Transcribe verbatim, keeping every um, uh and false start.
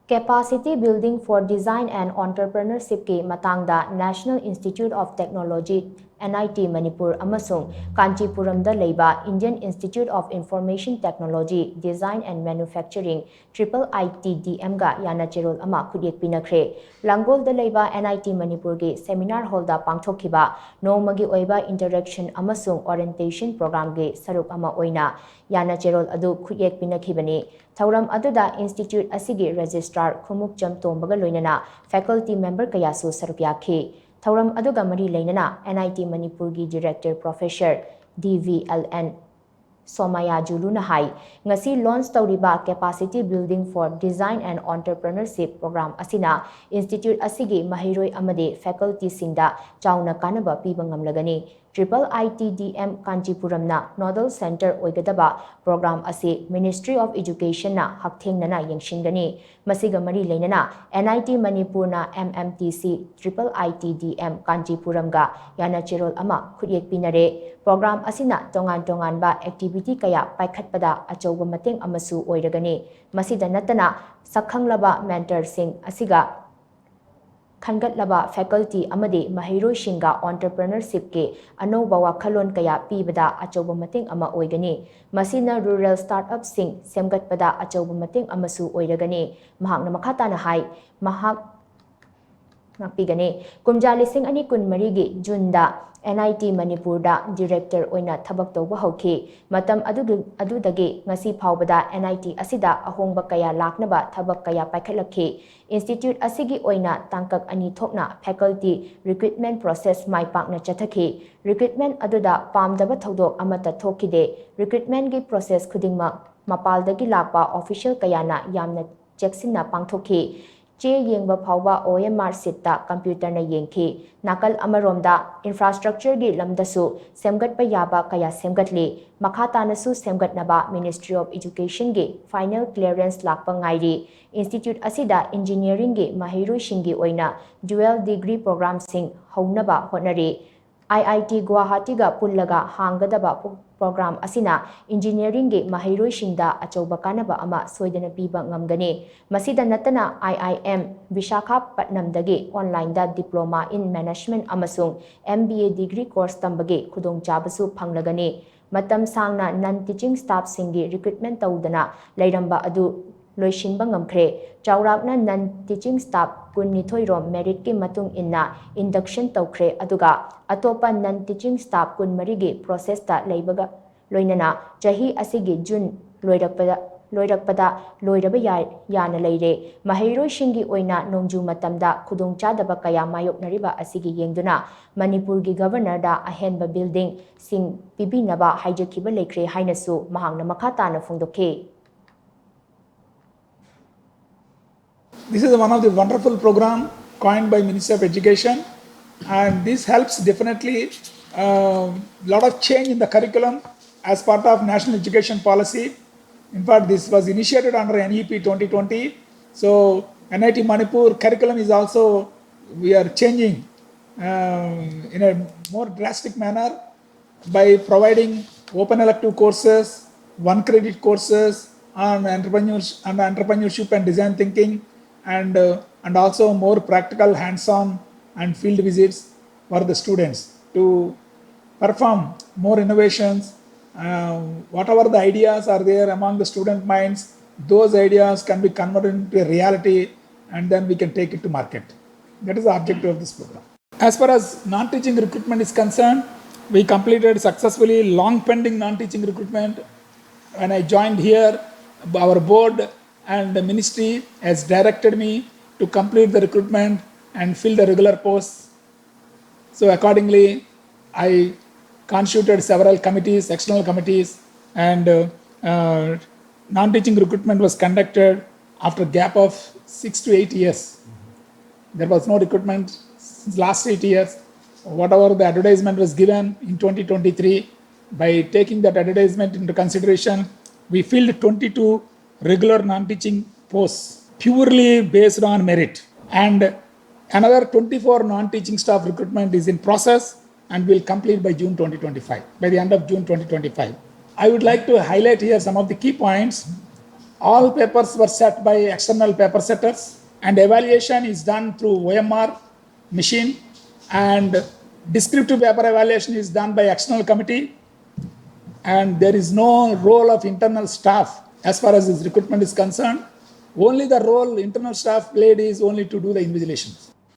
Capacity Building for Design and Entrepreneurshipꯀꯤ ꯃꯇꯥꯡꯗ National Institute of Technology, NIT Manipur ꯑꯃꯁꯨꯡ ꯀꯥꯟꯆꯤꯄꯨꯔꯝꯗ ꯂꯩꯕ Indian Institute of Information Technology, Design and Manufacturing, IIITDMꯒ ꯌꯥꯅꯆꯦꯔꯣꯜ ꯑꯃ ꯈꯨꯠꯌꯦꯛ ꯄꯤꯅꯈ꯭ꯔꯦ꯫ ꯂꯥꯡꯒꯣꯜꯗ ꯂꯩꯕ NIT ꯃꯅꯤꯄꯨꯔꯒꯤ seminar hallꯗ ꯄꯥꯡꯊꯣꯛꯈꯤꯕ ꯅꯣꯡꯃꯒꯤ ꯑꯣꯏꯕ interaction ꯑꯃꯁꯨꯡ orientation programꯒꯤ ꯁꯔꯨꯛ ꯑꯃ ꯑꯣꯏꯅ ꯌꯥꯅꯆꯦꯔꯣꯜ ꯑꯗꯨ ꯈꯨꯠꯌꯦꯛ ꯄꯤꯅꯈꯤꯕꯅꯤ꯫ ꯊꯧꯔꯝ ꯑꯗꯨꯗ institute ꯑꯁꯤꯒꯤ registrar ꯈꯨꯃꯨꯛꯆꯝ ꯇꯣꯝꯕꯒ ꯂꯣꯏꯅꯅ faculty member ꯀꯌꯥꯁꯨ ꯁꯔꯨꯛ ꯌꯥꯈꯤ꯫ ꯊꯧꯔꯝ ꯑꯗꯨꯒ ꯃꯔꯤ ꯂꯩꯅꯅ NIT ꯃꯅꯤꯄꯨꯔꯒꯤ director professor DVLN ꯁꯣꯃꯌꯥꯖꯨꯂꯨꯅ ꯍꯥꯏ, ꯉꯁꯤ launch ꯇꯧꯔꯤꯕ Capacity Building for Design and Entrepreneurship program ꯑꯁꯤꯅ institute ꯑꯁꯤꯒꯤ ꯃꯍꯩꯔꯣꯏ ꯑꯃꯗꯤ facultyꯁꯤꯡꯗ ꯆꯥꯎꯅ ꯀꯥꯟꯅꯕ ꯄꯤꯕ ꯉꯝꯂꯒꯅꯤ꯫ IIITDM ꯀꯥꯟꯆꯤꯄꯨꯔꯝꯅ nodal centre ꯑꯣꯏꯒꯗꯕ program ꯑꯁꯤ Ministry of Educationꯅ ꯍꯛꯊꯦꯡꯅꯅ ꯌꯦꯡꯁꯤꯟꯒꯅꯤ꯫ ꯃꯁꯤꯒ ꯃꯔꯤ ꯂꯩꯅꯅ NIT ꯃꯅꯤꯄꯨꯔꯅ MMTC IIITDM ꯀꯥꯟꯆꯤꯄꯨꯔꯝꯒ ꯌꯥꯅꯆꯦꯔꯣꯜ ꯑꯃ ꯈꯨꯠꯌꯦꯛ ꯄꯤꯅꯔꯦ꯫ Program ꯑꯁꯤꯅ ꯇꯣꯉꯥꯟ ꯇꯣꯉꯥꯟꯕ activity ꯀꯌꯥ ꯄꯥꯏꯈꯠꯄꯗ ꯑꯆꯧꯕ ꯃꯇꯦꯡ ꯑꯃꯁꯨ ꯑꯣꯏꯔꯒꯅꯤ꯫ ꯃꯁꯤꯗ ꯅꯠꯇꯅ ꯁꯛꯈꯪꯂꯕ mentorꯁꯤꯡ ꯑꯁꯤꯒ ꯈꯟꯒꯠꯂꯕ faculty ꯑꯃꯗꯤ ꯃꯍꯩꯔꯣꯏꯁꯤꯡꯒ entrepreneurshipꯀꯤ ꯑꯅꯧꯕ ꯋꯥꯈꯜꯂꯣꯟ ꯀꯌꯥ ꯄꯤꯕꯗ ꯑꯆꯧꯕ ꯃꯇꯦꯡ ꯑꯃ ꯑꯣꯏꯒꯅꯤ꯫ ꯃꯁꯤꯅ rural startupꯁꯤꯡ ꯁꯦꯝꯒꯠꯄꯗ ꯑꯆꯧꯕ ꯃꯇꯦꯡ ꯑꯃꯁꯨ ꯑꯣꯏꯔꯒꯅꯤ꯫ ꯃꯍꯥꯛꯅ ꯃꯈꯥ ꯇꯥꯅ ꯍꯥꯏ, ꯃꯍꯥꯛ ꯉꯥꯛꯄꯤꯒꯅꯤ꯫ ꯀꯨꯝꯖꯥ ꯂꯤꯁꯤꯡ ꯑꯅꯤ ꯀꯨꯟꯃꯔꯤꯒꯤ Juneꯗ NIT ꯃꯅꯤꯄꯨꯔꯗ director ꯑꯣꯏꯅ ꯊꯕꯛ ꯇꯧꯕ ꯍꯧꯈꯤ꯫ ꯃꯇꯝ ꯑꯗꯨꯒꯤ, ꯑꯗꯨꯗꯒꯤ ꯉꯁꯤ ꯐꯥꯎꯕꯗ NIT ꯑꯁꯤꯗ ꯑꯍꯣꯡꯕ ꯀꯌꯥ ꯂꯥꯛꯅꯕ ꯊꯕꯛ ꯀꯌꯥ ꯄꯥꯏꯈꯠꯂꯛꯈꯤ꯫ Institute ꯑꯁꯤꯒꯤ ꯑꯣꯏꯅ ꯇꯥꯡꯀꯛ ꯑꯅꯤ ꯊꯣꯛꯅ faculty recruitment process ꯃꯥꯏ ꯄꯥꯛꯅ ꯆꯠꯊꯈꯤ꯫ Recruitment ꯑꯗꯨꯗ ꯄꯥꯝꯗꯕ ꯊꯧꯗꯣꯛ ꯑꯃꯠꯇ ꯊꯣꯛꯈꯤꯗꯦ꯫ Recruitmentꯀꯤ process ꯈꯨꯗꯤꯡꯃꯛ ꯃꯄꯥꯜꯗꯒꯤ ꯂꯥꯛꯄ official ꯀꯌꯥꯅ ꯌꯥꯝꯅ ꯆꯦꯛꯁꯤꯟꯅ ꯄꯥꯡꯊꯣꯛꯈꯤ꯫ ꯆꯦ ꯌꯦꯡꯕ ꯐꯥꯎꯕ OMR sheetꯇ computerꯅ ꯌꯦꯡꯈꯤ꯫ ꯅꯥꯀꯜ ꯑꯃꯔꯣꯝꯗ infrastructureꯒꯤ ꯂꯝꯗꯁꯨ ꯁꯦꯝꯒꯠꯄ ꯌꯥꯕ ꯀꯌꯥ ꯁꯦꯝꯒꯠꯂꯤ꯫ ꯃꯈꯥ ꯇꯥꯅꯁꯨ ꯁꯦꯝꯒꯠꯅꯕ Ministry of Educationꯒꯤ final clearance ꯂꯥꯛꯄ ꯉꯥꯏꯔꯤ꯫ Institute ꯑꯁꯤꯗ engineeringꯒꯤ ꯃꯍꯩꯔꯣꯏꯁꯤꯡꯒꯤ ꯑꯣꯏꯅ dual degree programꯁꯤꯡ ꯍꯧꯅꯕ ꯍꯣꯠꯅꯔꯤ꯫ ꯑꯥꯏ ꯑꯥꯏ ꯇꯤ ꯒꯨꯋꯥꯍꯥꯇꯤꯒ ꯄꯨꯜꯂꯒ ꯍꯥꯡꯒꯗꯕ ꯄ꯭ꯔꯣꯒ꯭ꯔꯥꯝ ꯑꯁꯤꯅ ꯏꯟꯖꯤꯅꯤꯌꯔꯤꯡꯒꯤ ꯃꯍꯩꯔꯣꯏꯁꯤꯡꯗ ꯑꯆꯧꯕ ꯀꯥꯟꯅꯕ ꯑꯃ ꯁꯣꯏꯗꯅ ꯄꯤꯕ ꯉꯝꯒꯅꯤ꯫ ꯃꯁꯤꯗ ꯅꯠꯇꯅ ꯑꯥꯏ ꯑꯥꯏ ꯑꯦꯝ ꯕꯤꯁꯥꯈꯥꯄꯠꯅꯝꯗꯒꯤ online ꯗ Diploma in Management ꯑꯃꯁꯨꯡ M B A degree course ꯇꯝꯕꯒꯤ ꯈꯨꯗꯣꯡꯆꯥꯕꯁꯨ ꯐꯪꯂꯒꯅꯤ꯫ ꯃꯇꯝ ꯁꯥꯡꯅ non teaching staff ꯁꯤꯡꯒꯤ recruitment ꯇꯧꯗꯅ ꯂꯩꯔꯝꯕ ꯑꯗꯨ ꯂꯣꯏꯁꯤꯟꯕ ꯉꯝꯈ꯭ꯔꯦ꯫ ꯆꯥꯎꯔꯥꯛꯅ non teaching staff ꯀꯨꯟꯅꯤꯊꯣꯏ ꯔꯣꯝ merit ꯀꯤ ꯃꯇꯨꯡ ꯏꯟꯅ induction ꯇꯧꯈ꯭ꯔꯦ, ꯑꯗꯨꯒ ꯑꯇꯣꯞꯄ non teaching staff ꯀꯨꯟꯃꯔꯤꯒꯤ process ꯇ ꯂꯩꯕꯒ ꯂꯣꯏꯅꯅ ꯆꯍꯤ ꯑꯁꯤꯒꯤ ꯖꯨꯟ ꯂꯣꯏꯔꯛꯄꯗ ꯂꯣꯏꯔꯛꯄꯗ ꯂꯣꯏꯔꯕ ꯌꯥ-, ꯌꯥꯅ ꯂꯩꯔꯦ꯫ ꯃꯍꯩꯔꯣꯏꯁꯤꯡꯒꯤ ꯑꯣꯏꯅ ꯅꯣꯡꯖꯨ ꯃꯇꯝꯗ ꯈꯨꯗꯣꯡꯆꯥꯗꯕ ꯀꯌꯥ ꯃꯥꯌꯣꯛꯅꯔꯤꯕ ꯑꯁꯤꯒꯤ ꯌꯦꯡꯗꯨꯅ ꯃꯅꯤꯄꯨꯔꯒꯤ Governor ꯗ ꯑꯍꯦꯟꯕ building ꯁꯤꯡ ꯄꯤꯕꯤꯅꯕ ꯍꯥꯏꯖꯈꯤꯕ ꯂꯩꯈ꯭ꯔꯦ ꯍꯥꯏꯅꯁꯨ ꯃꯍꯥꯛꯅ ꯃꯈꯥ ꯇꯥꯅ ꯐꯣꯡꯗꯣꯛꯈꯤ꯫ This is one of the wonderful program coined by Ministry of Education, and this helps definitely a lot of change in the curriculum as part of National Education Policy. In fact, this was initiated under N E P twenty twenty. So N I T Manipur curriculum is also, we are changing um, in a more drastic manner by providing open elective courses, one credit courses on entrepreneurs on entrepreneurship and design thinking, and uh, and also more practical, hands-on and field visits for the students to perform more innovations. Uh, whatever the ideas are there among the student minds, those ideas can be converted into a reality, and then we can take it to market. That is the objective of this program. As far as non-teaching recruitment is concerned, we completed successfully long pending non-teaching recruitment. When I joined here, our board and the ministry has directed me to complete the recruitment and fill the regular posts. So accordingly, I constituted several committees, external committees, and uh, uh, non-teaching recruitment was conducted after a gap of six to eight years. There was no recruitment since last eight years. Whatever the advertisement was given in twenty twenty-three, by taking that advertisement into consideration, we filled twenty-two regular non-teaching posts purely based on merit. And another twenty-four non-teaching staff recruitment is in process. and will complete by June twenty twenty-five, by the end of June twenty twenty-five. I would like to highlight here some of the key points. All papers were set by external paper setters, and evaluation is done through O M R machine, and descriptive paper evaluation is done by external committee, and there is no role of internal staff as far as this recruitment is concerned. Only the role internal staff played is only to do the invigilations.